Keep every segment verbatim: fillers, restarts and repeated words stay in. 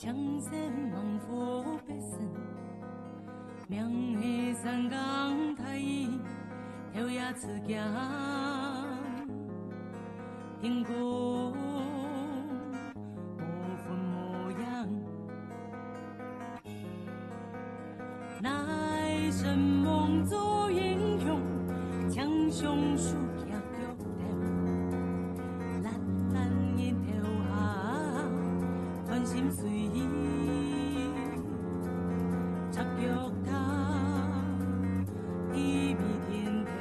江山望府百姓，名系三江大邑，跳也自家。天公不分模样，乃神梦做英雄，强雄树脚 头，蓝蓝日头下，繁星随意，赤脚踏，地比天头。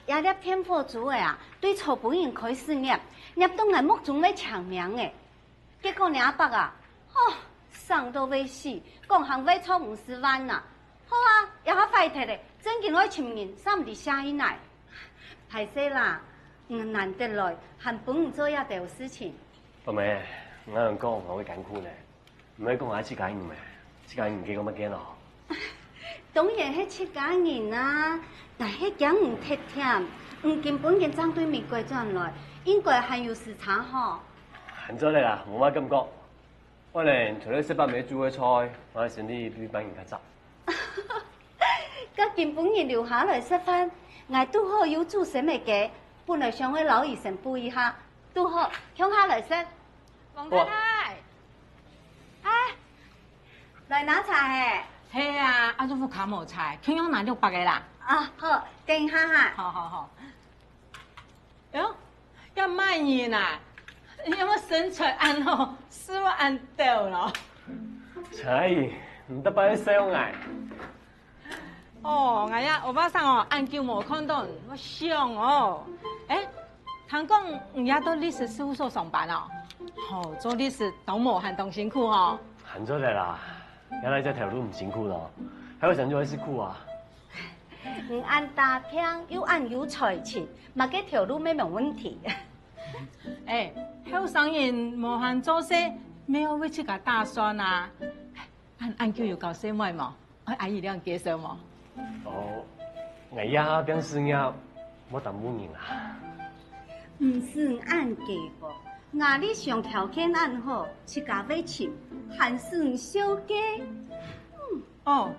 這粒電火珠仔啊，對初步人開始捏，捏到𠊎目中會青盲仔。結果你阿伯啊，吼，生到會死，講還會著五十萬啊！好啊，這下壞忒咧，正經愛尋人，煞毋知寫去哪。歹勢啦，你難得來，還分你做這兜事情。阿妹，𠊎同你講，𠊎會艱苦呢。 毋係講𠊎自家人咩？自家人个講麼个咯？當然係自家人啊，𠊎係驚你忒忝，你今晡日正對美國轉來，應該還有時差吼。還做得啦，無麼感覺。我連頭日食飽毋使煮个菜，𠊎身體比別人較差。該今晡日留下來食飯，𠊎堵好有煮生个雞，本來想愛摎醫生補一下，堵好共下來食。 王太太。哎，來拿茶嘿。係啊，阿叔屋下無茶，共樣拿六百个啦。啊，好，等一下哈。好好好。哎喲，這麼人啊？有無身材恁好，食物恁多咯？陳阿姨，你逐擺都笑𠊎。 哦，𠊎呀，歐巴桑哦，恁久無看到你，𠊎想哦。哎，聽講你也到律師事務所上班哦？哦，做律師當無閒當辛苦哦。還做得啦，原來這頭路毋辛苦咯，還有想做个事苦啊。你恁打拚又恁有才情，麼个頭路乜無問題。哎，後生人無閒做事，乜愛為自家打算啊。恁恁久有交細妹無？ 愛阿姨恁介紹無？哦，𠊎也拚事業，無耽誤人啦。毋使恁介無，𠊎理想條件恁好，自家會尋，還使你紹介。哦，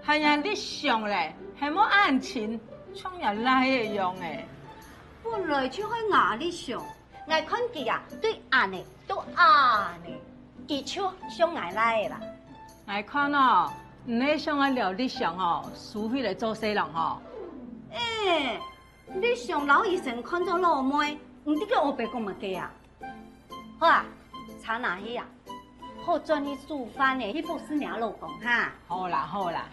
還有理想咧，還無恁親，像若倈仔樣誒。本來就係𠊎理想， 𠊎看佢啊，對恁仔到恁仔，佢就像𠊎倈仔啦。𠊎看哦，你係想愛了理想哦，收回來做婿郎吼。哎，理想摎醫生看做老妹，你在該烏白講麼个啊？好啊，茶拿去啊，好轉去煮飯仔，去服侍若老公哈。好啦好啦，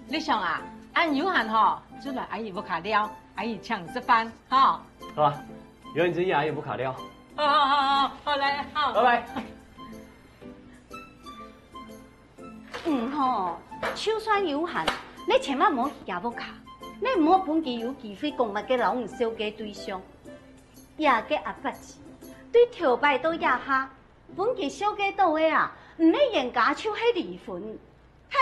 理想啊，恁有閒吼，就來阿姨屋下尞，阿姨請你食飯吼。好啊。 有閒就去阿姨屋下尞。好好好好，好來好。拜拜。嗯吼，就算有閒，你千萬莫去厥屋下，你莫分佢有機會講麼个摎你紹介對象。厥个阿伯子，對頭擺到這下，分佢紹介到个啊，毋係冤家就係離婚。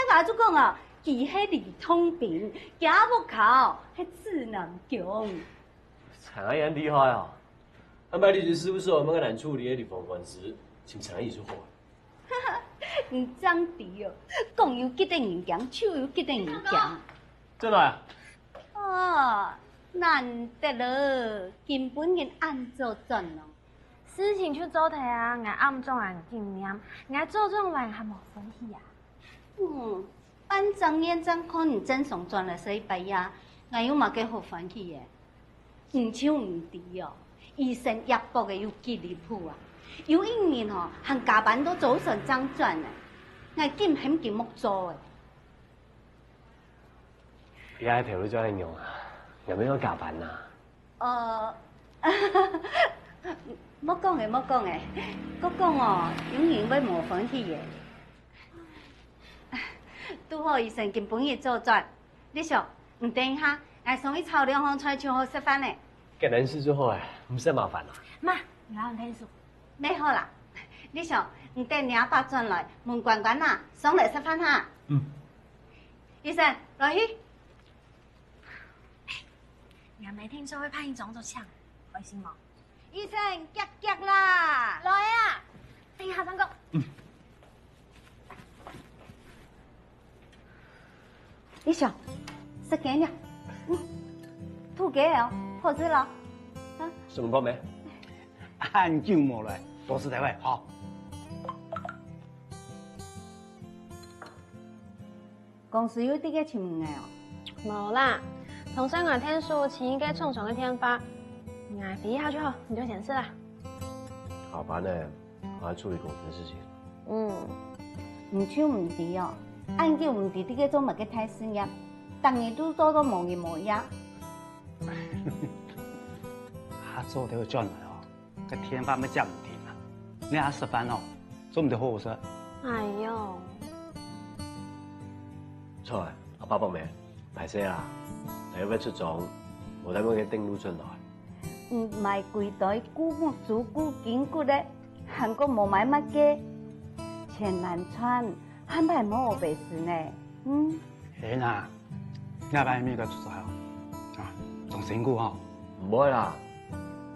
大家就講啊，佢係離痛兵，厥屋下哦，係指南宮。 陳阿姨恁厲害哦！恁樣律師事務所有麼个難處理个離婚官司，請陳阿姨就好了。你正知哦，講有幾得人驚，就有幾得人驚。真个啊？哦，難得了，今晡日恁早轉咯。事情就做忒啊，𠊎暗中還緊念，𠊎早轉來還無歡喜啊。嗯，半張眼正看你正常轉來食一擺呀，𠊎有麼个好歡喜个？ 你就毋知哦，醫生藥博个有幾離譜啊！有一日吼，還加班到早晨正轉呢，𠊎緊喊佢莫做誒。這頭路做恁樣啊，有無愛加班啊？呃，莫講誒，莫講誒，𠊎講哦，有人會無歡喜誒。 堵好醫生今晡日早轉，立雄，你等一下，𠊎送你炒兩項菜就好食飯咧。該等事就好啊，毋使麻煩啊。媽，你摎你𢯭手。乜好啦，立雄，你等你阿爸轉來，門關關啊，上來食飯哈。嗯。醫生，來去。哎，你阿姆聽說會派你裝作像，開心無？ 醫生，遽遽啦！來啊！等一下，張哥。醫生，食雞肉，嗯，土雞哦，好食咯。啊？什麼泡麵？恁久無來，多食點喂，好。 公司有在該尋你哦？無啦，同事𠊎𢯭手尋一個廠商个電話，𠊎回一下就好，你就先食啦。好煩呢，我還處理公司的事情。嗯，你就毋知哦，恁久毋知在該做麼个大事業，逐日都做到無日無夜。啊，做得轉來哦。 該電話乜接毋停啊！你還食飯哦，做毋得好好食。哎喲，菜，阿爸伯姆，歹勢啊，大家愛出莊，無帶麼个等路出來。毋買幾堆顧目珠、顧筋骨个，還過無買麼个，錢難賺，還歹無好白使呢。嗯。 係啦，這擺美國出差哦，啊，當辛苦吼。毋會啦，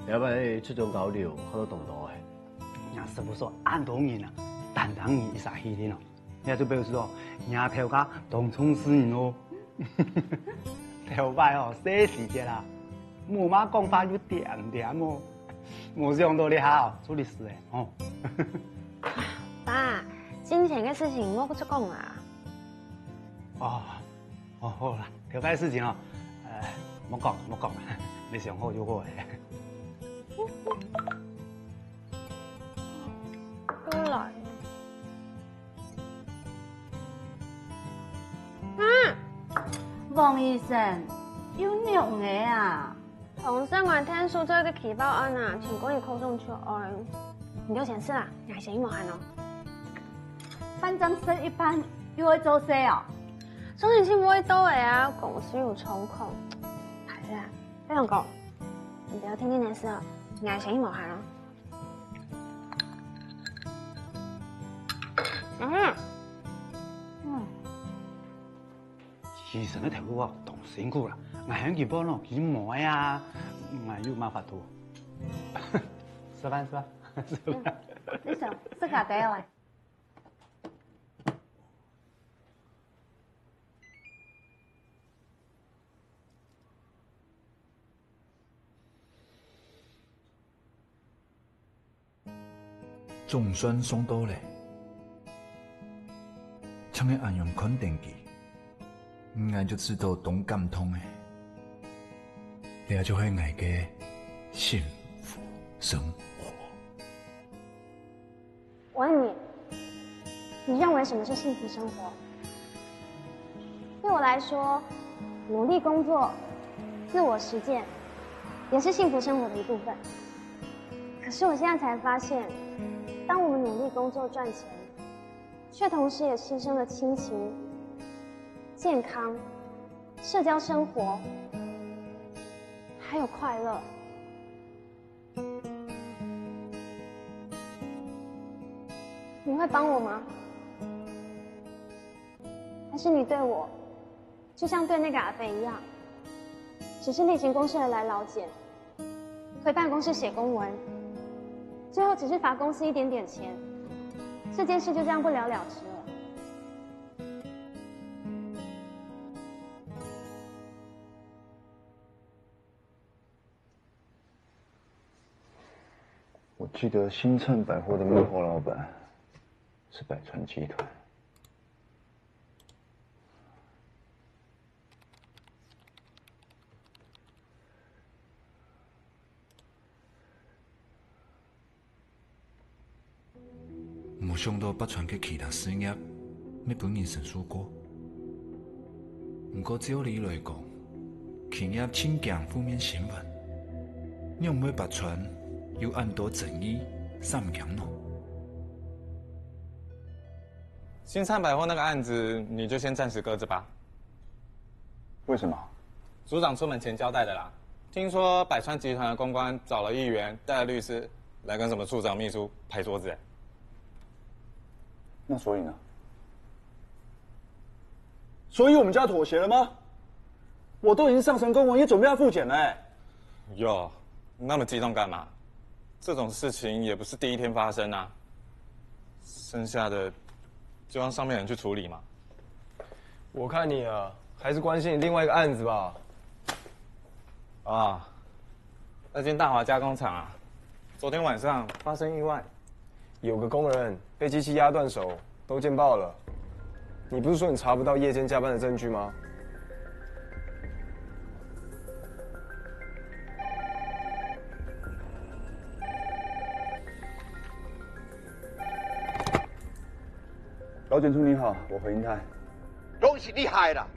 這擺出莊交流，看到當多誒。若事務所恁多人啊，單單你一儕去定哦，這就表示哦，若頭家當重視你哦。頭擺哦，細時節啊，無麼講話又恬恬哦，無想到這下哦，做律師誒，哦。爸，金錢个事情莫再講啊。哦， 哦，好啦，頭擺事情哦，呃，莫講，莫講，你想好就好誒。又來。啊！王醫生，又仰仔啊？ 同事𠊎𢯭手做个舉報案啊，請過你口中求安。你就先食啦，𠊎先去無閒哦。飯正食一半，又愛做事哦？做事情會到个啊，公司有狀況。歹勢啊，不用講，你不要天天來事哦，𠊎先去無閒哦。嗯。嗯。 醫生个頭路哦，當辛苦啦。𠊎喊佢幫忙，佢無愛啊，𠊎又無法度。食飯，食飯，食飯。你想，食个得哦。 總算送到了。像𠊎恁樣看等佢，𠊎就知道當感動了。這就係𠊎个幸福生活。我問你，你認為什麼是幸福生活？對我來說，努力工作、自我實踐，也是幸福生活的一部分。 可是我現在才發現，當我們努力工作賺錢，卻同時也犧牲了親情、健康、社交生活，還有快樂。你會幫我嗎？還是你對我 就像對那個阿伯一樣，只是例行公事的來勞檢，回辦公室寫公文，最後只是罰公司一點點錢，这件事就这样不了了之了。我记得新灿百货的幕后老板是百川集团。无想到百川个其他事业乜分人申诉过。毋过照理来讲，企业尽惊负面新闻，仰会百川有恁多争议，煞毋惊呢？新灿百货那个案子，你就先暂时搁着吧。为什么？组长出门前交代的啦。听说百川集团的公关找了议员，带了律师，来跟什么处长秘书拍桌子。那所以呢？所以我们就要妥协了吗？我都已经上层公文，也准备要复检了、欸。哟，那么激动干嘛？这种事情也不是第一天发生啊。剩下的就让上面人去处理嘛。我看你啊，还是关心你另外一个案子吧。啊，那间大华加工厂啊，昨天晚上发生意外，有个工人被机器压断手，都见报了。你不是说你查不到夜间加班的证据吗？老检处你好，我何英泰。恭喜你害了。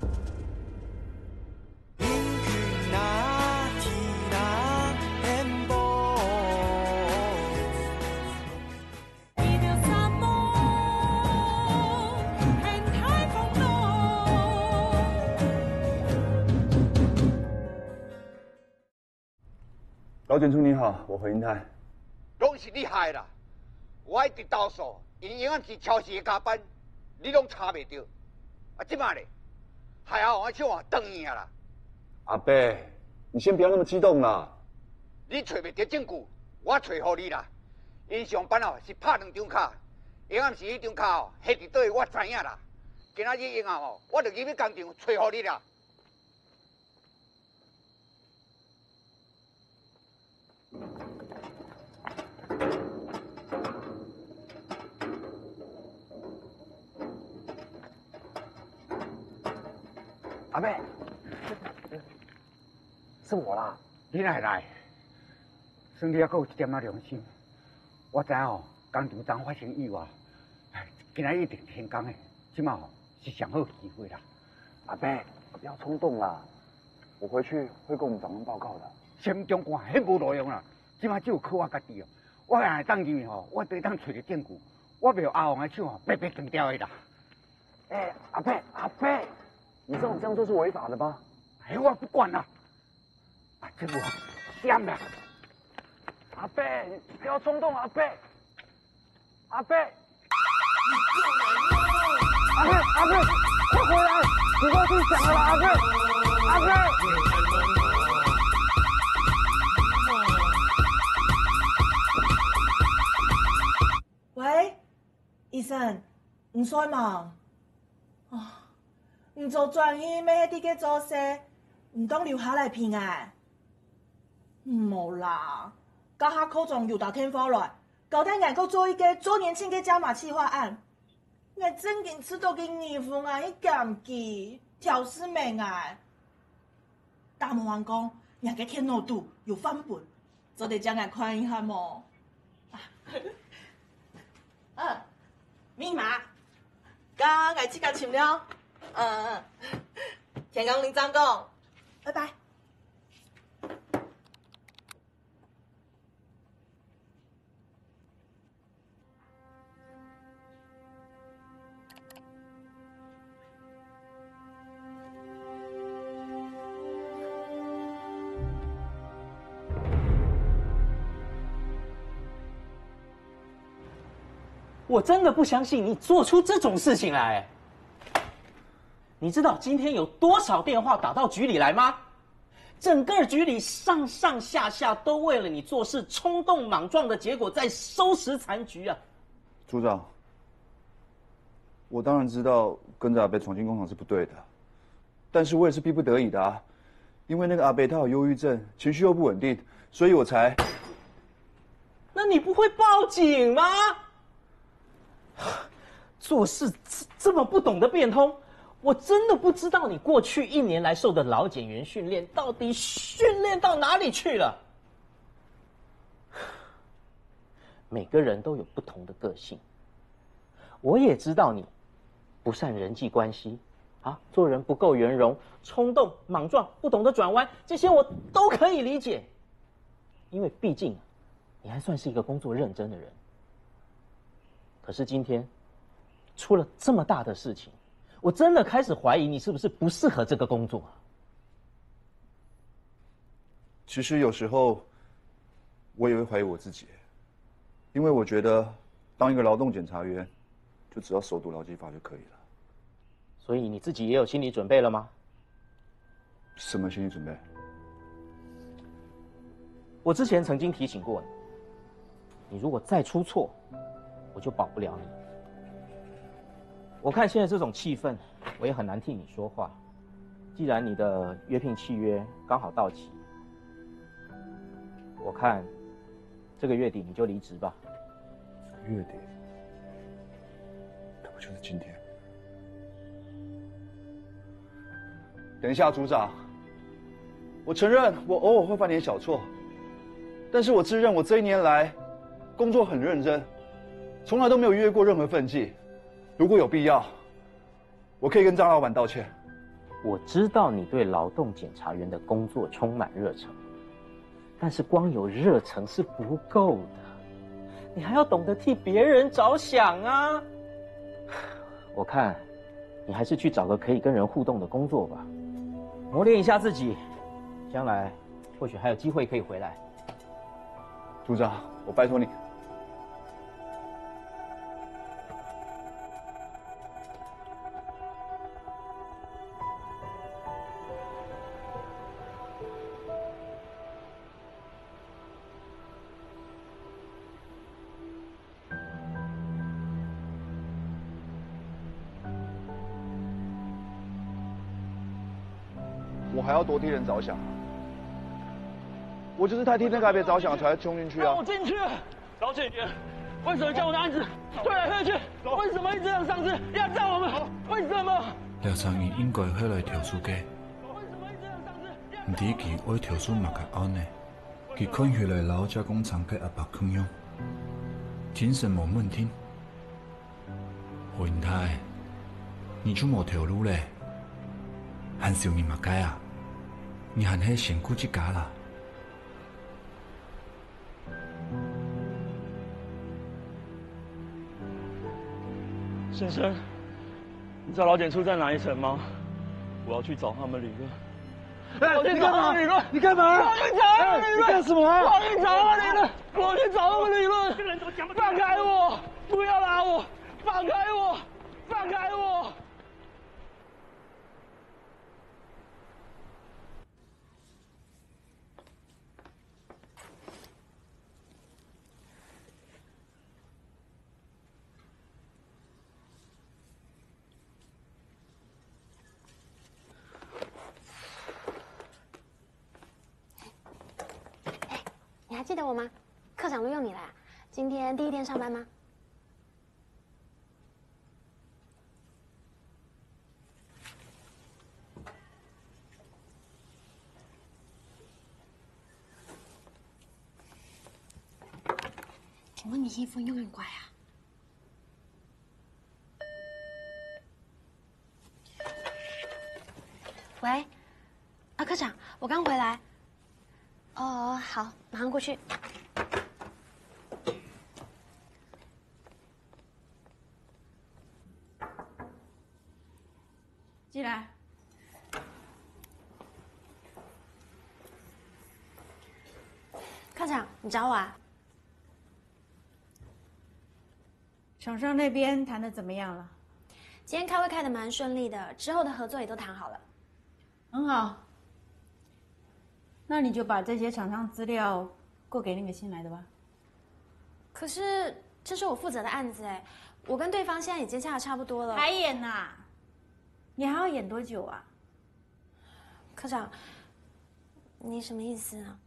老检处你好，我何英泰。恭喜你害了，我一直投诉，因为暗时超时的加班，你拢查袂到。啊，这马咧，害阿王的手啊，断去啊啦。阿伯，你先不要那么激动啦。你找袂到证据，我找好你啦。因上班哦是拍两张卡，因暗时一张卡哦，黑一堆我知影啦。今仔日因暗哦，我就入去工厂找好你啦。阿伯，是我啦，你哪会来？算你还有一点仔良心。我知哦，工厂昨发生意外，今仔日一定天光的，这马吼是上好机会啦。阿伯，不要冲动啦，我回去会跟我们长官报告的。心中肝迄无路用啦，这马只有靠我家己哦。我若会当入去吼，我就当找着证据，我袂予阿王的手吼白白断掉的啦。哎，阿伯，阿伯，你知道你这样做是违法的吗？哎，我不管了。啊，这我想了。阿伯，你不要冲动，阿伯。阿伯，阿伯，阿伯，快回来！你忘记讲了啦，阿伯，阿伯。喂，医生，你睡吗？啊，你做转去咩？你个做事，你当留下来陪𠊎？无啦，刚下科长又打电话来，交代𠊎个做一个周年庆个加码计划案。 𠊎正經試著佢義務啊，去檢舉，挑事明啊。大魔王講，𠊎个電腦肚有範本，做得借𠊎看一下無？啊，密碼，該𠊎自家尋了。嗯，天光日正講，拜拜。 我真的不相信你做出这种事情来。你知道今天有多少电话打到局里来吗？整个局里上上下下都为了你做事冲动莽撞的结果在收拾残局啊！组长，我当然知道跟着阿伯闯进工厂是不对的，但是我也是逼不得已的啊。因为那个阿伯他有忧郁症，情绪又不稳定，所以我才……那你不会报警吗？做事这这么不懂得变通，我真的不知道你过去一年来受的劳检员训练到底训练到哪里去了。每个人都有不同的个性，我也知道你不善人际关系啊，做人不够圆融，冲动、莽撞，不懂得转弯，这些我都可以理解。因为毕竟你还算是一个工作认真的人。可是今天出了这么大的事情，我真的开始怀疑你是不是不适合这个工作啊。其实有时候我也会怀疑我自己，因为我觉得当一个劳动检查员，就只要熟读劳基法就可以了。所以你自己也有心理准备了吗？什么心理准备？我之前曾经提醒过你，你如果再出错，我就保不了你。我看现在这种气氛，我也很难替你说话。既然你的约聘契约刚好到期，我看这个月底你就离职吧。月底，那不就是今天？等一下，组长，我承认我偶尔会犯点小错，但是我自认我这一年来工作很认真，从来都没有越过任何分际。如果有必要，我可以跟张老板道歉。我知道你对劳动检查员的工作充满热忱，但是光有热忱是不够的，你还要懂得替别人着想啊。我看，你还是去找个可以跟人互动的工作吧，磨练一下自己，将来或许还有机会可以回来。组长，我拜托你。我还要多替人着想啊！我就是太替那个阿伯着想，才会冲进去啊！我进去。劳检员，为什么将我的案子推来推去？为什么一直让上司压榨我们？为什么？廖长义应该后来投诉个，为什么一直让上司压榨我们？毋知佢爱投诉么个案呢？佢看起来摎加工厂个阿伯共样，精神无稳定。 何英台，你就無頭路咧？還愁人麼个啊？你還係先顧自家啦。先生，你知道勞檢處在哪一層嗎？我要去找他們理論。 哎，你干嘛？理論，你干嘛？我要去找他们理论，你干什么啊？我要去找他们理论，我要去找他们理论。放开我！不要拉我！放开我！放开我！你还记得我吗？科长录用你啦！今天第一天上班吗？请问你衣服用很乖啊？喂，啊，科长，我刚回来。哦，好，马上过去。进来。科长，你找我啊？厂商那边谈的怎么样了？今天开会开得蛮顺利的，之后的合作也都谈好了。很好。那你就把这些厂商资料过给那个新来的吧。可是这是我负责的案子哎，我跟对方现在也接洽得差不多了。还演呐？你还要演多久啊？科长，你什么意思啊？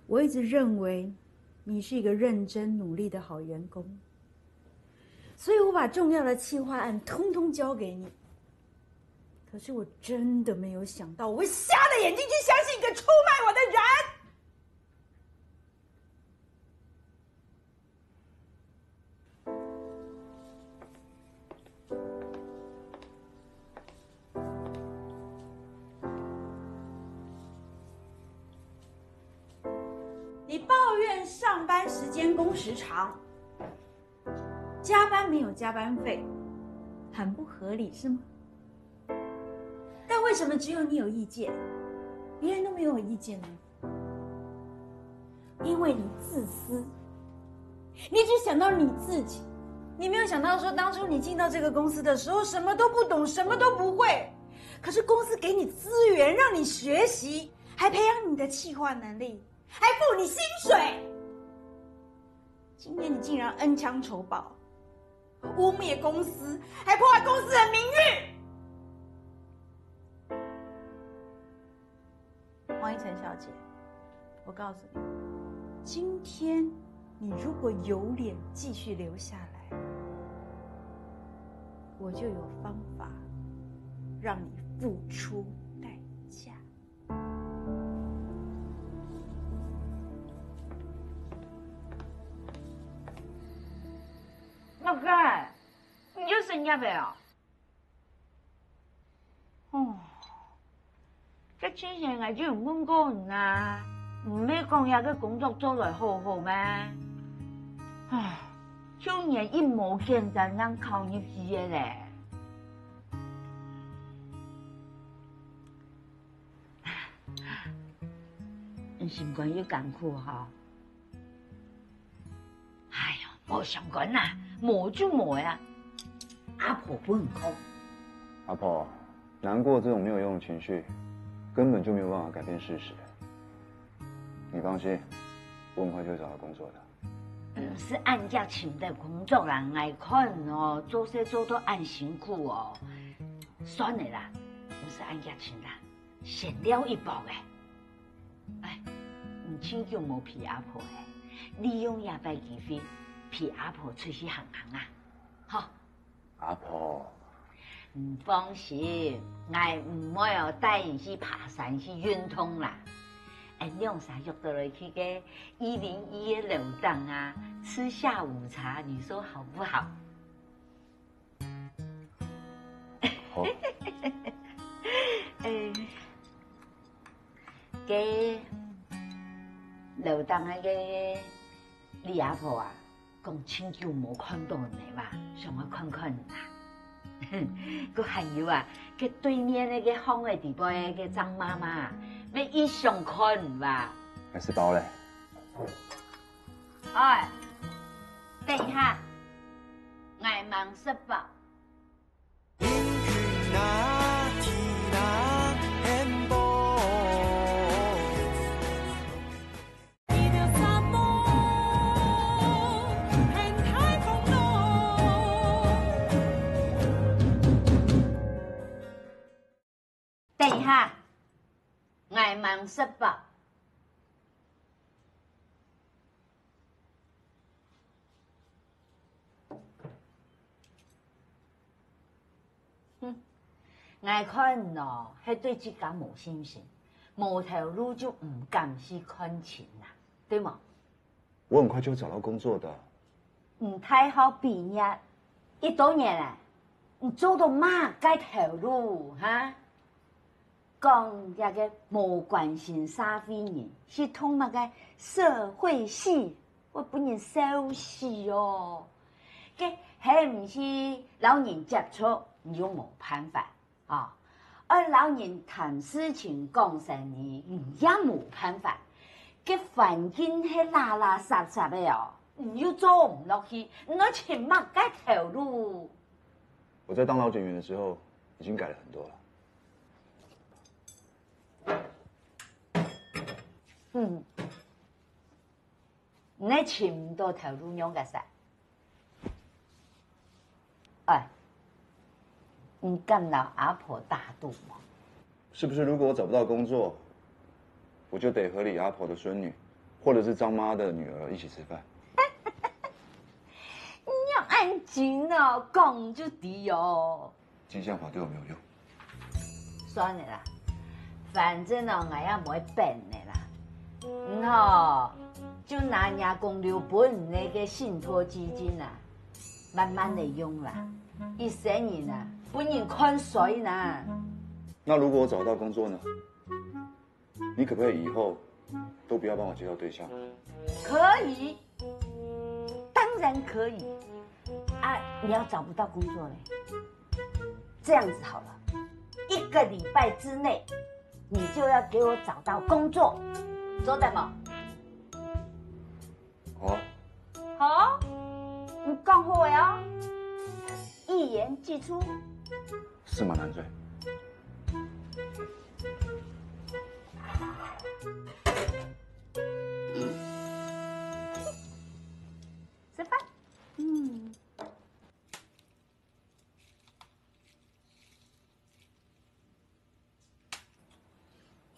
我一直认为你是一个认真努力的好员工，所以我把重要的企划案通通交给你。可是我真的没有想到，我会瞎了眼睛去相信一个出卖我的人。你抱怨上班时间工时长，加班没有加班费，很不合理，是吗？但为什么只有你有意见，别人都没有意见呢？因为你自私，你只想到你自己，你没有想到说，当初你进到这个公司的时候，什么都不懂，什么都不会，可是公司给你资源让你学习，还培养你的企划能力，还付你薪水。今天你竟然恩将仇报，污蔑公司，还破坏公司的名誉。王一晨小姐，我告诉你，今天你如果有脸继续留下来，我就有方法让你付出代价。老哥，你又失业了哦？哦，該之前𠊎就有問過你啊，毋係講這个工作做來好好咩？唉，舊年一無簡單，正考入去个咧。你心肝又艱苦吼？ 哎喲，無相干啦，無就無啊。阿婆分你看。阿婆，難過這種沒有用的情緒，根本就沒有辦法改變事實。你放心，我很快就會找到工作的。毋係恁遽尋到工作啦，𠊎看哦，做事做到恁辛苦哦。算了啦，毋係恁遽尋啦。 先尞一步欸。哎，你盡久無陪阿婆欸，利用這擺機會陪阿婆出去行行啊，吼。阿婆。你放心，𠊎毋會哦帶你去爬山去運動啦。俺兩儕約到來去該一零一个樓頂啊，吃下午茶，你說好不好？ 好。欸，該樓頂該个李阿婆啊，講盡久無看到你哇，想愛看看你啊。還有啊，該對面該个巷仔底背个張媽媽，也異想看你哇。還係包咧。哎，等一下，𠊎吂食飽。 等一下，𠊎吂食飽。 哼，𠊎看你哦，係對自家無信心，無頭路就毋敢去看清啦，對無？我很快就會找到工作的。你大學畢業一多年了，你做到麼个頭路哈？講這个無關心社會人，去讀麼个社會系， 會分人笑死哦。該係毋係摎人接觸，你又無辦法啊？愛摎人談事情、講生理，你也無辦法。該環境係垃垃圾圾个哦，你又做毋落去，你愛尋麼个頭路？我在當勞檢員的時候已經改了很多了。 嗯，你尋毋到頭路仰結煞？哎，你敢摎阿婆打賭無？是不是如果我找不到工作，我就得和李阿婆的孙女，或者是张妈的女儿一起吃饭？你要按斤哦，讲就对哦。 激将法对我没有用。算了啦，反正哦，𠊎也毋會變个啦。你吼，就拿若公留分你个信託基金啊，慢慢的用啦。一生人啊，分人看衰啦。那如果我找到工作呢？你可不可以以后都不要帮我介绍对象？可以，当然可以。啊，你要找不到工作嘞？这样子好了，一个礼拜之内，你就要给我找到工作，做得吗？好啊。好，你讲好个哦，一言既出。驷马难追。吃饭。嗯。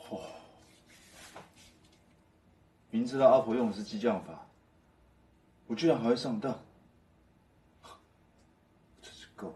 哦，明知道阿婆用的是激将法，我居然还会上当，真是够了。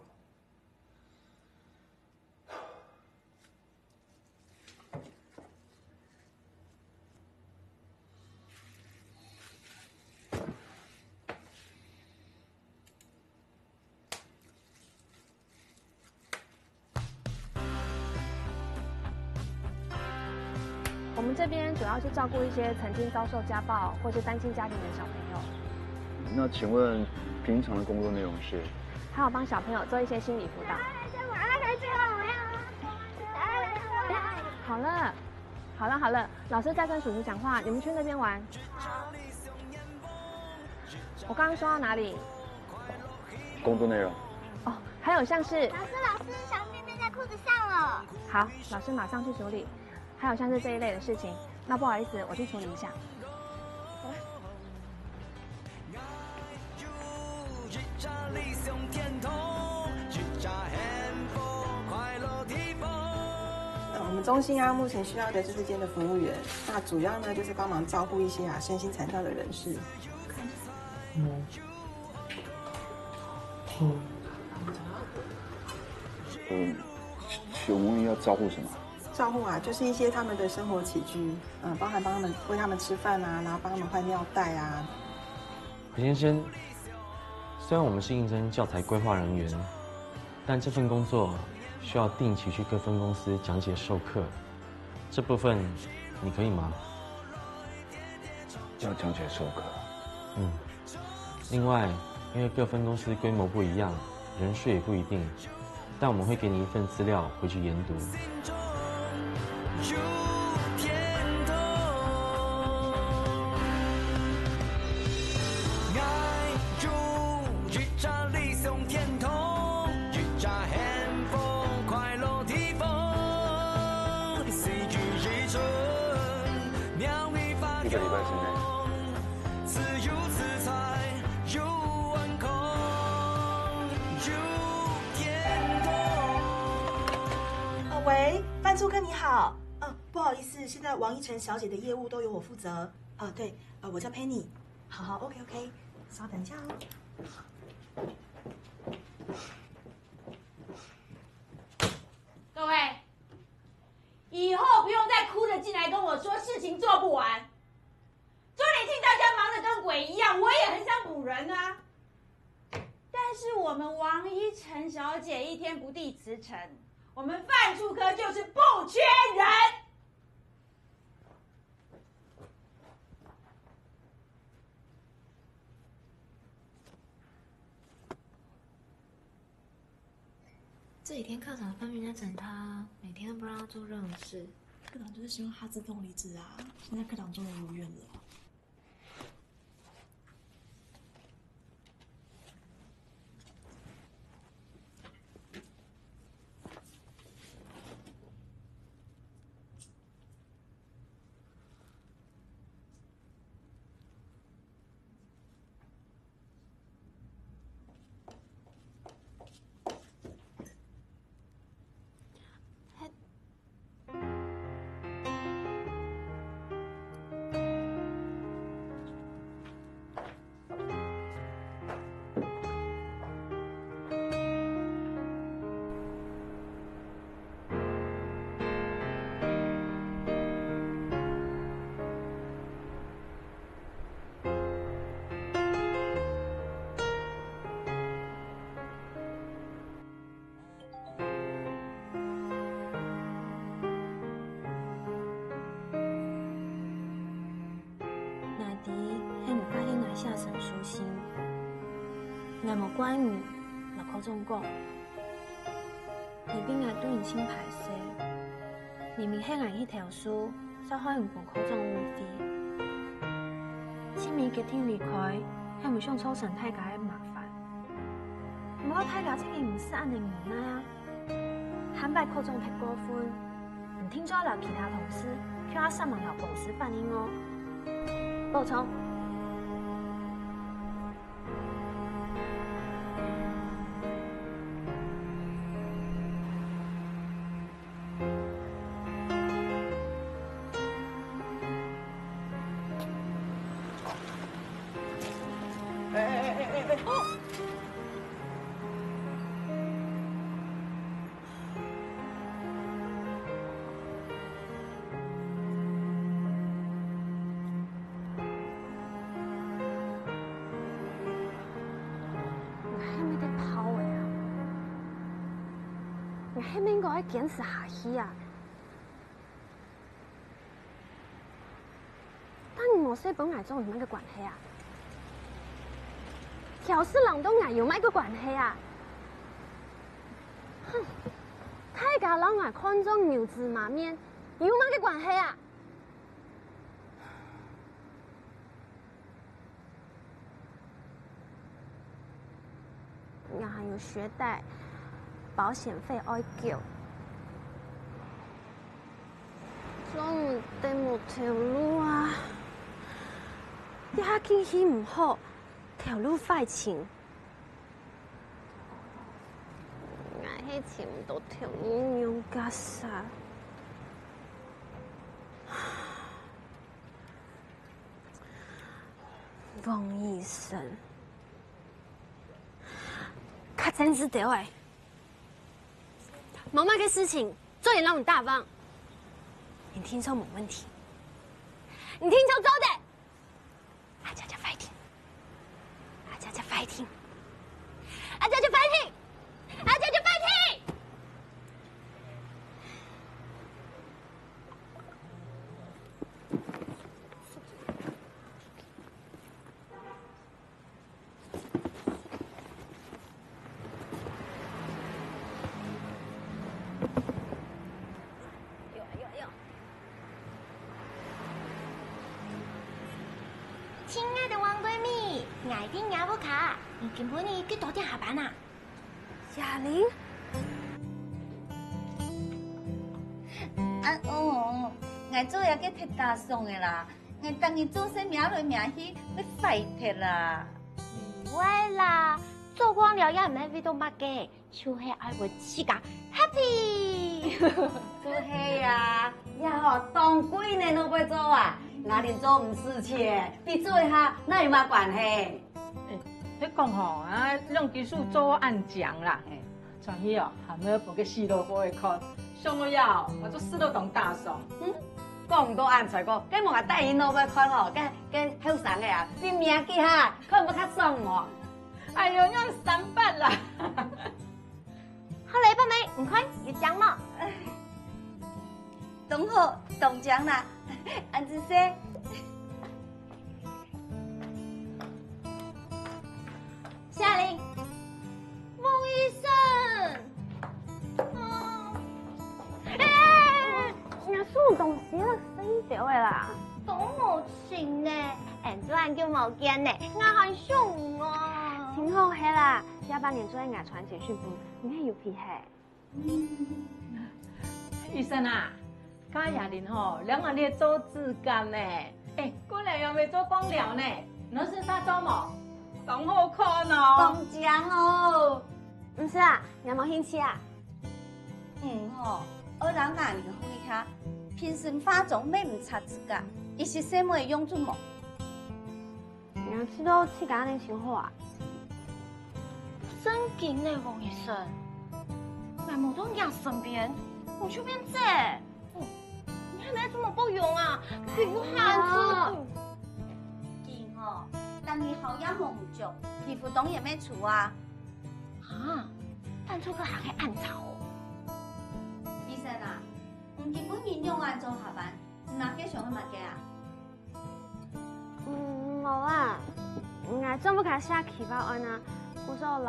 我们这边主要是照顾一些曾经遭受家暴或是单亲家庭的小朋友。那请问平常的工作内容是？还有帮小朋友做一些心理辅导。好了，好了，好了，老师在跟叔叔讲话，你们去那边玩。我刚刚说到哪里？工作内容。哦，还有像是……老师，老师，小便便在裤子上了。好，老师马上去处理。还有像是这一类的事情，那不好意思，我去处理一下。 那我们中心啊，目前需要的就是这间的服务员，那主要呢就是帮忙照顾一些啊身心残障的人士。嗯，请问要照顾什么？照顾啊，就是一些他们的生活起居，嗯，包含帮他们喂他们吃饭啊，然后帮他们换尿袋啊。何先生，虽然我们是应征教材规划人员，但这份工作需要定期去各分公司讲解授课，这部分你可以吗？要讲解授课。嗯。另外，因为各分公司规模不一样，人数也不一定，但我们会给你一份资料回去研读。 一个礼拜之内。喂，范助科你好。啊，不好意思，现在王一晨小姐的业务都由我负责。啊，对，啊，我叫 Penny。好好，OK OK，稍等一下哦。各位，以后不用再哭着进来跟我说事情做不完。周年庆大家忙得跟鬼一样，我也很想补人啊。但是我们王一晨小姐一天不递辞呈，我们范助科就是不缺人。 这几天科长分明在整他，每天都不让他做任何事。科长就是希望他自动离职啊，现在科长终于如愿了。𠊎無怪你，摎科長講，因為𠊎對你盡歹勢，明明係𠊎去投訴，才害你分科長誤會。盡尾決定離開，係毋想造成大家个麻煩。毋過大家自家毋使恁呢無奈啊！下擺科長忒過分，你定著愛摎其他同事共下煞猛摎公司反映哦。補充。 𠊎係毋係得跑个啊？𠊎係毋係應該愛堅持下去啊？但你無說分𠊎做有麼个關係啊？刁事郎同𠊎有麼个關係啊？哼，大家摎𠊎看做牛眦馬面，有麼个關係啊？ 𠊎還有學貸，保險費愛繳。做毋得無頭路啊！這下景氣毋好，頭路壞盡。𠊎係尋毋著頭路仰結煞。 王醫生，較正直兜仔，無麼个事情做得摎你打橫。你定著無問題，你定著做得。阿姐姐fighting，阿姐姐fighting，阿姐姐fighting，阿姐姐fighting。 親愛的王對美，𠊎在若屋下，你今晡日幾多點下班啊？ 雅玲？啊哦，𠊎做這个忒打爽个啦，𠊎逐日做事摸來摸去，會壞忒啦。毋會啦，做官了也毋係為著麼个，就係愛分自家happy。就係啊，這吼當貴呢，哪會做啊？雅玲做毋使錢，比做一下哪有麼關係？ 欸，你講吼，啊，兩隻手做恁靚啦，嘿。轉去哦，還愛分該死老婆仔看，想到這，𠊎就試著當打爽。嗯，講毋過恁才講，該無𠊎帶你老婆看吼，該，該後生个啊，比明仔哈，看毋較爽無？哎喲，仰三八啦！ 好了，伯姆，你看，有靚無？當好，當靚啦，恁仔細。夏玲，王醫生，哦，哎，哎，哎，哎，若送東西了，生意掉了啦。都無 情呢，恁久恁久無見呢，𠊎還想你哦。真好係啦，下半年做𠊎傳簡訊分你，你係有皮係？醫生啊，該雅玲吼，兩個月做指甲呢。欸，過兩個月做光療呢，你試下做無？當好看哦。當靚哦。毋係啊，你有無興趣啊？ 嗯吼，愛摎雅玲學一下，平時化妝乜毋擦指甲，一息細妹用就無。你知道自家恁樣真好啊？正經呢，王醫生，𠊎無在若身邊，你就變這。嗯，你還無做麼保養啊？皮膚還臭。緊哦，逐日好夜無眠，皮膚當然會臭啊。 啊，反正佢還係恁吵哦。醫生啊，你今晡日仰恁早下班？你哪个想愛麼个啊？嗯，無啊，𠊎做毋得寫企劃案啊， 𠊎想摎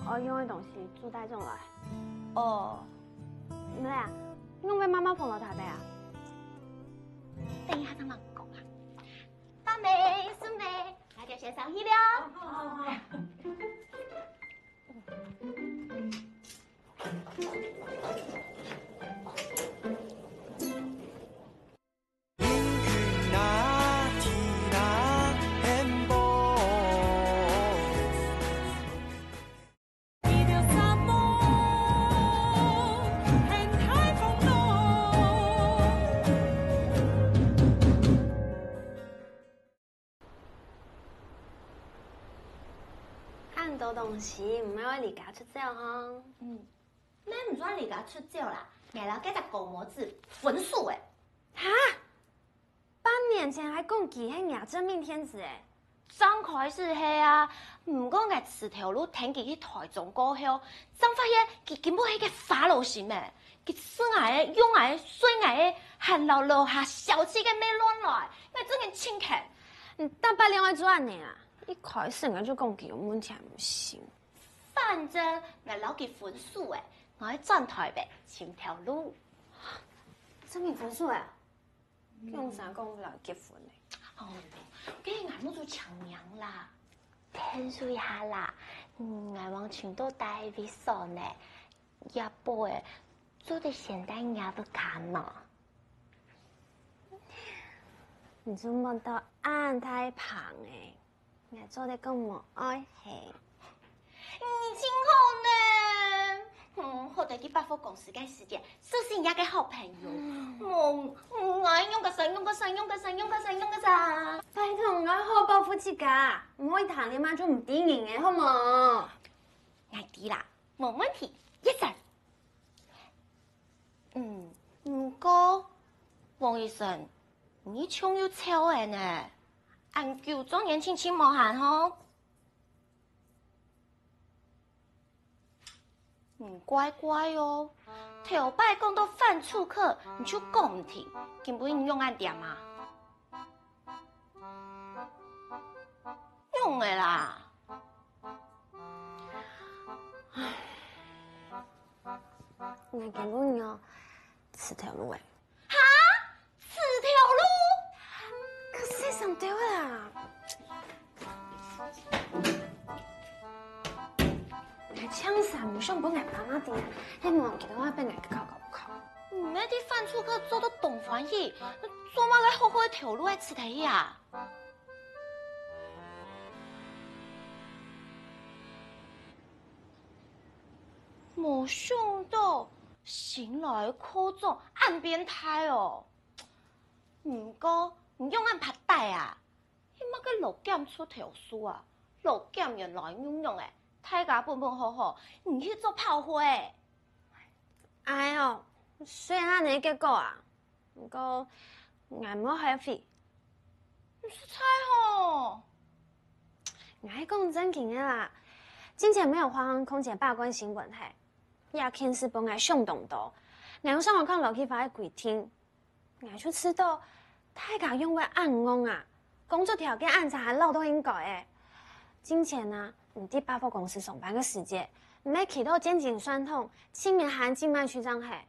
愛用个東西煮帶轉來。哦，毋係啊，仰會慢慢放落台北啊？等一下再慢講啊。八妹、四妹，大家先上去了。 恁多東西，毋係愛離家出走吼？嗯，乜毋算離家出走啦，𠊎摎該隻高毛子分手了。哈？半年前還講佢係若真命天子欸。正開始係啊，毋過𠊎辭頭路㧡佢去台中過後，正發現佢根本係个花囉心欸。佢食𠊎个、用𠊎个、睡𠊎个，還摎樓下小姐个妹亂來，𠊎真个盡譴。 你逐擺兩个做恁呢啊？一開始𠊎就講佢有問題，毋信。反正𠊎摎佢分手欸，𠊎愛轉台北尋頭路。真个分手欸？佢仰會講摎結婚呢？哦，該𠊎目珠青盲啦。聽一下啦，嗯，𠊎還尋著戴維所呢， 也無欸，做得先帶若屋下無？你就摸到恁大棒欸，𠊎做得講無愛係。你真好呢！嗯，好得去百貨公司个時節，識識若个好朋友。嗯，𠊎仰結煞，仰結煞，仰結煞，仰結煞，仰結煞。拜託，𠊎好保護自家，毋好一談戀愛就毋知人欸，好無？ 𠊎知啦，無問題，一聲。嗯，毋過，黃醫生，你像又瘦了呢，恁久做年輕盡無閒吼。嗯，怪怪哦，頭擺講到販促客，你就講毋停，今晡日你仰恁恬啊？ 仰仔啦？𠊎今晡日哦，辭頭路欸。哈？辭頭路？可係上頭啦！𠊎淨係毋想分𠊎爸媽知啊，希望佢兜會分𠊎个考高考。你乜在販促客做到當歡喜，做麼个好好个頭路愛辭忒去啊？ 無想到新來个科長恁變態哦！毋過你仰恁怕呆啊？係麼个勞檢出頭事啊？勞檢原來仰仰仔，大家本本好好，你去做炮灰。哎喲，雖然恁仔結果啊， 毋過，𠊎無後悔。你實在吼！𠊎係講正經个啦，進前毋係有發生空姐罷工新聞係，這件事分𠊎想當多。𠊎有上網看勞基法个規定，𠊎就知著，大家仰會恁戇啊，工作條件恁差還鬧到應該个。進前啊，你在百貨公司上班个時節，毋係企到正經算筒，盡面還盡慢去正係。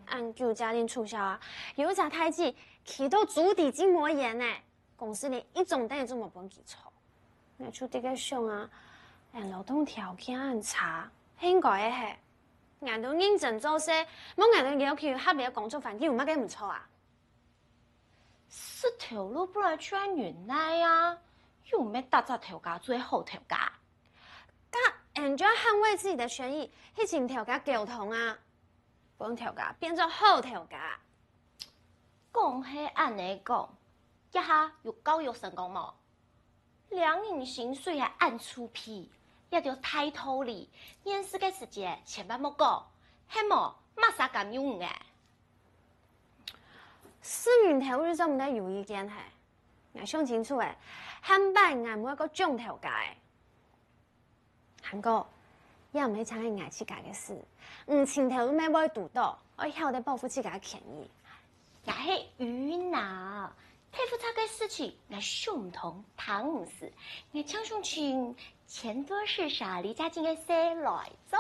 恁久假令取消啊，有一隻大姊企到豬底筋膜炎呢，公司連一張凳仔都無分佢坐。𠊎就在該想啊，恁勞動條件恁差，係應該个係。𠊎兜認真做事，無𠊎兜要求合理个工作環境有麼个毋著啊？辭頭路本來就愛忍耐啊，又毋係逐隻頭家都係好頭家。該𠊎就愛捍衛自家个權益，去尋頭家溝通啊！ 分頭家變做好頭家。講係恁仔講，這下有教育成功無？領人薪水還恁臭屁，這兜大道理，面試个時節千萬莫講，係無，麼儕敢用你欸？私人頭路做毋得有意見係，𠊎想清楚欸，下擺𠊎毋會過掌頭家欸。 還過，這毋係淨係𠊎自家个事，你尋頭路乜會堵著，愛曉得保護自家个權益。𠊎係魚腦，大複雜个事情，𠊎想毋通，聽毋識，𠊎淨想尋錢多事少，離家近个事來做。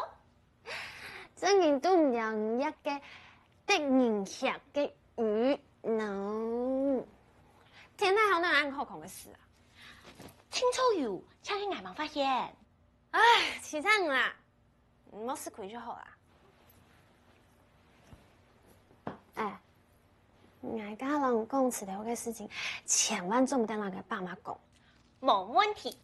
真个都毋了你一个得人惜个魚腦。天下好哪有恁好看个事啊？清楚有，請你眼盲發現。唉，其他人啊，你莫食虧就好啦。哎，𠊎家人講石頭个事情，千萬做毋得摎佢爸媽講。無問題。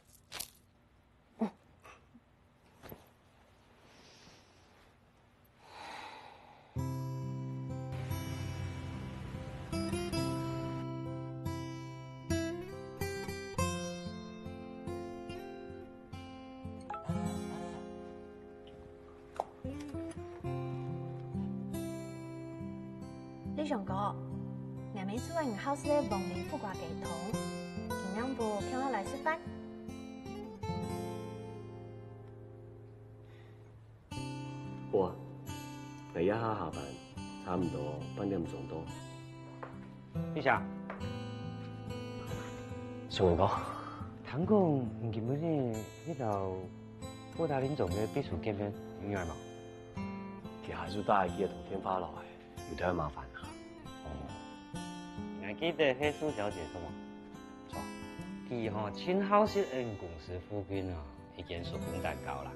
立雄哥，𠊎姆煮个你好食个黃梨苦瓜雞湯，今晡日放學來食飯。好啊，𠊎這下下班，差毋多半點鐘到。 立雄。小文哥。聽講你今晡日去摎布達林莊个秘書見面，有仰般無？佢下晝打來，記得同電話摎𠊎，有兜麻煩啊。哦，𠊎記得係蘇小姐著無？著。佢吼，盡好食𫣆公司附近哦，一間手工蛋糕啦。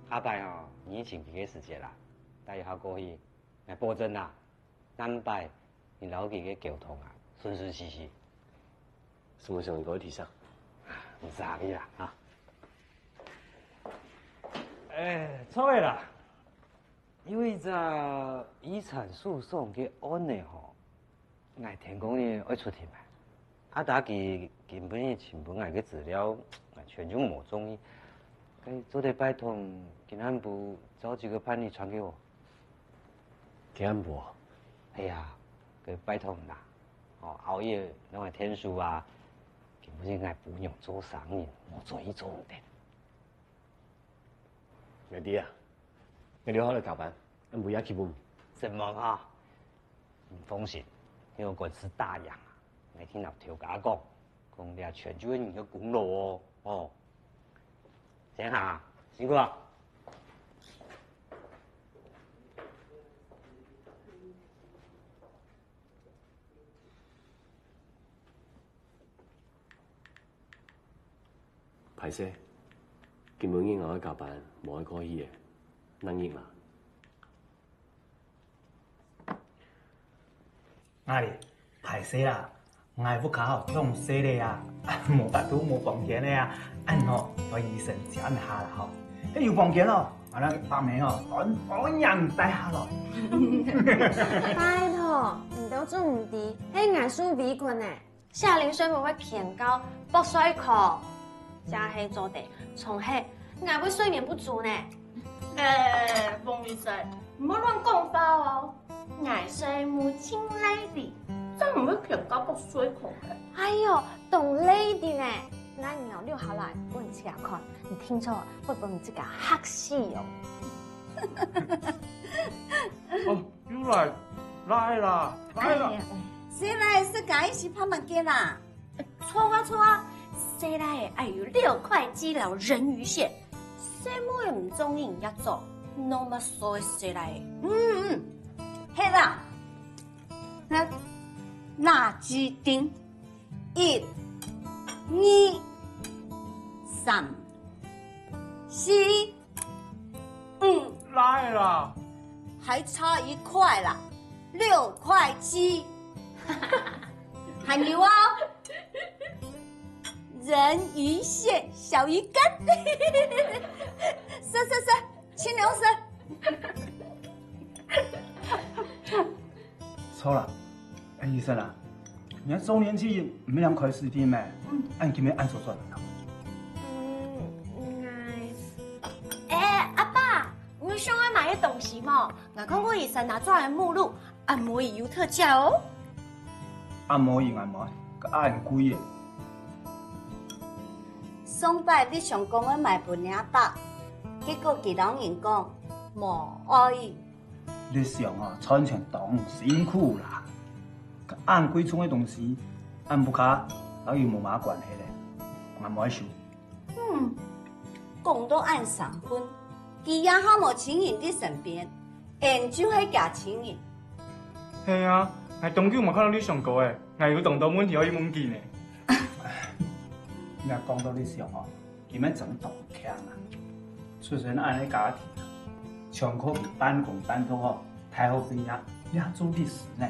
下擺吼，你尋佢个時節啦，帶一下過去，𠊎保證啦， 逐擺你摎佢个溝通啊，順順序序。承蒙小文哥个提醒。毋使客氣啦，哈。哎，著个啦，有一隻遺產訴訟个案仔吼，𠊎天光日愛出庭啊。啊，但佢今晡日尋分𠊎个資料，𠊎全就無中意。該做得拜託，今暗晡早幾个辦理傳給𠊎。 今暗晡哦？哎呀，該拜託你啦，哦，熬夜摎𠊎𢯭手啊，今晡日𠊎餔娘做生日，無做一做毋得。𠊎知啊，𠊎留下來加班，暗晡夜去分。承蒙哈，你放心，這个官司打贏啊，𠊎定摎頭家講，講這全就係你个功勞哦，哦。先行啊，辛苦啊。 歹勢，今晡日𠊎愛加班，無愛過去了，另日啦。阿里，歹勢啦， 𠊎屋下吼當細个啊，無法度無房間个啊，恁吼，愛醫生照顧下啦吼。該有房間咯，𠊎摎伯姆吼，安安樣帶下咯。拜託，你兜做毋知，係𠊎受委屈呢。夏玲睡眠會偏高，剝睡殼，這係做得，長係𠊎會睡眠不足呢。欸，黃醫生，毋好亂講話哦。 𠊎睡目盡利利，正毋會偏高剝睡殼个。哎喲，當利利呢！該你哦，留下來分𠊎看，你定著會分你自家嚇死哦。哦，又來，來啦，來啦！哎呀，誰來自家一起拍麻將啦？ 著啊著啊，細賴仔愛有六塊肌摎人魚線，細妹仔毋中意你這種，那麼瘦个細賴仔。嗯嗯，係啦，那拿指定，一、二、三、四、 嗯，來啦，還差一塊啦，六塊七。還有哦，人魚線小魚乾。是是是，青龍是。著啦，哎，醫生啊， 你看週年慶毋係正開始定咩？恁今晡日恁早轉來啊？嗯，𠊎……欸，阿爸，你想愛買个東西無？𠊎看過醫生拿出來个目錄，按摩椅有特價哦。按摩椅，按摩椅，該恁貴个。上擺你想講愛買分若爸，結果佢摎人講無愛。 你想啊，賺錢當辛苦啦。恁貴重个東西，恁屋下摎佢無麼關係咧，𠊎無愛收。嗯，講到恁生份，佢也還無親人在身邊，𠊎就係厥親人。係啊，𠊎當久無看著你上高欸，𠊎有當多問題愛問佢呢。你若講到你想哦，佢乜真當慶啊！出身恁樣家庭，上課佢半工半讀哦，大學畢業也做律師呢。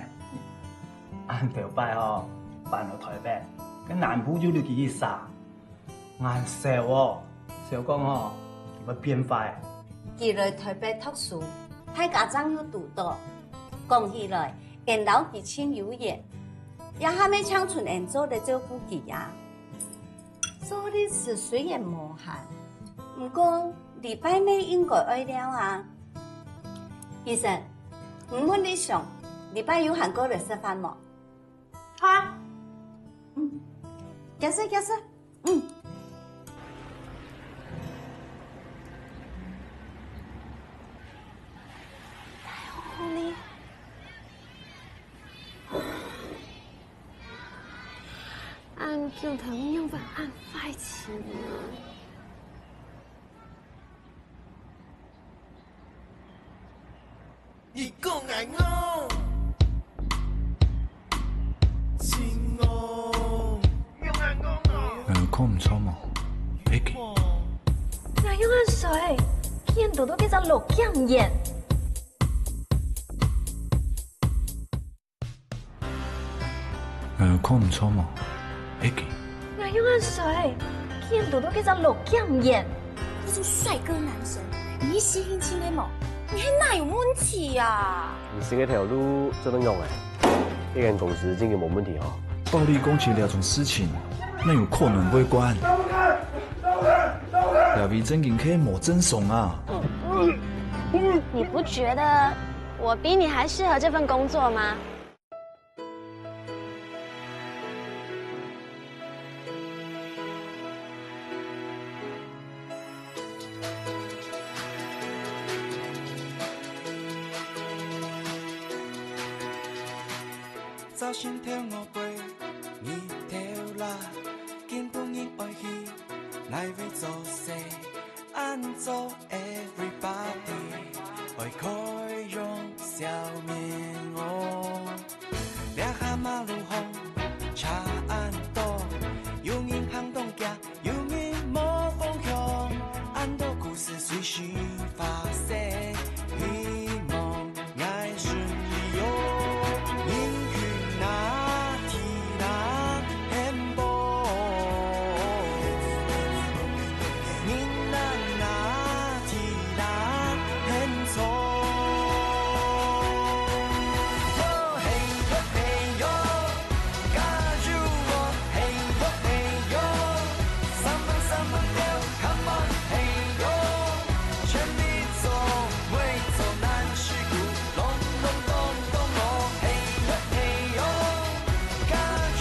恁頭擺哦，搬到台北，該南部就留佢一儕。 恁愁哦，愁講哦，佢會變壞。佢來台北讀書，大家正有堵著。講起來，𠊎摎佢盡有緣，也還未淨伸𠊎做得照顧佢啊。做律師雖然無閒，毋過禮拜乜應該愛尞啊。醫生，你問你想，禮拜有閒過來食飯無？好啊。嗯，解釋解釋。 嗯。太好哩！恁久頭仰會恁壞情呢？ 你講𠊎戇，真戇。嗯，看毋著無？Vicky。哪有恁衰？竟然堵著該隻老檢驗。 呃，看毋著無？Vicky。哪有恁衰？竟然堵著該隻老檢驗。這種帥哥男神，你一時興起的無？你還哪有問題啊？你新个頭路做得用欸，這間公司正經無問題吼。暴力攻擊這種事情，哪有可能會管？這位正經係無正常啊！你不覺得我比你還適合這份工作嗎？ 早晨頭我背，日頭落，今晡日愛去哪位做事？恁早everybody愛開容笑面哦。 這下馬路項車恁多，有人行當遽，有人無方向，恁多故事隨時發生。希望𠊎順利哦，人去哪，地哪，很多。 人啊啊，地啊，很吵。哦，嘿喲嘿喲，加油哦，嘿喲嘿喲，三蹦三蹦跳，come on，嘿喲，全力做，為做咱事故，隆隆咚咚哦，嘿喲嘿喲。 加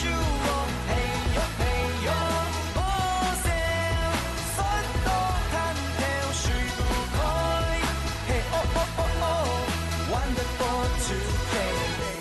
油哦，嘿喲嘿喲，好笑，酸到攤頭水都開，嘿哦哦哦哦，wonderful today。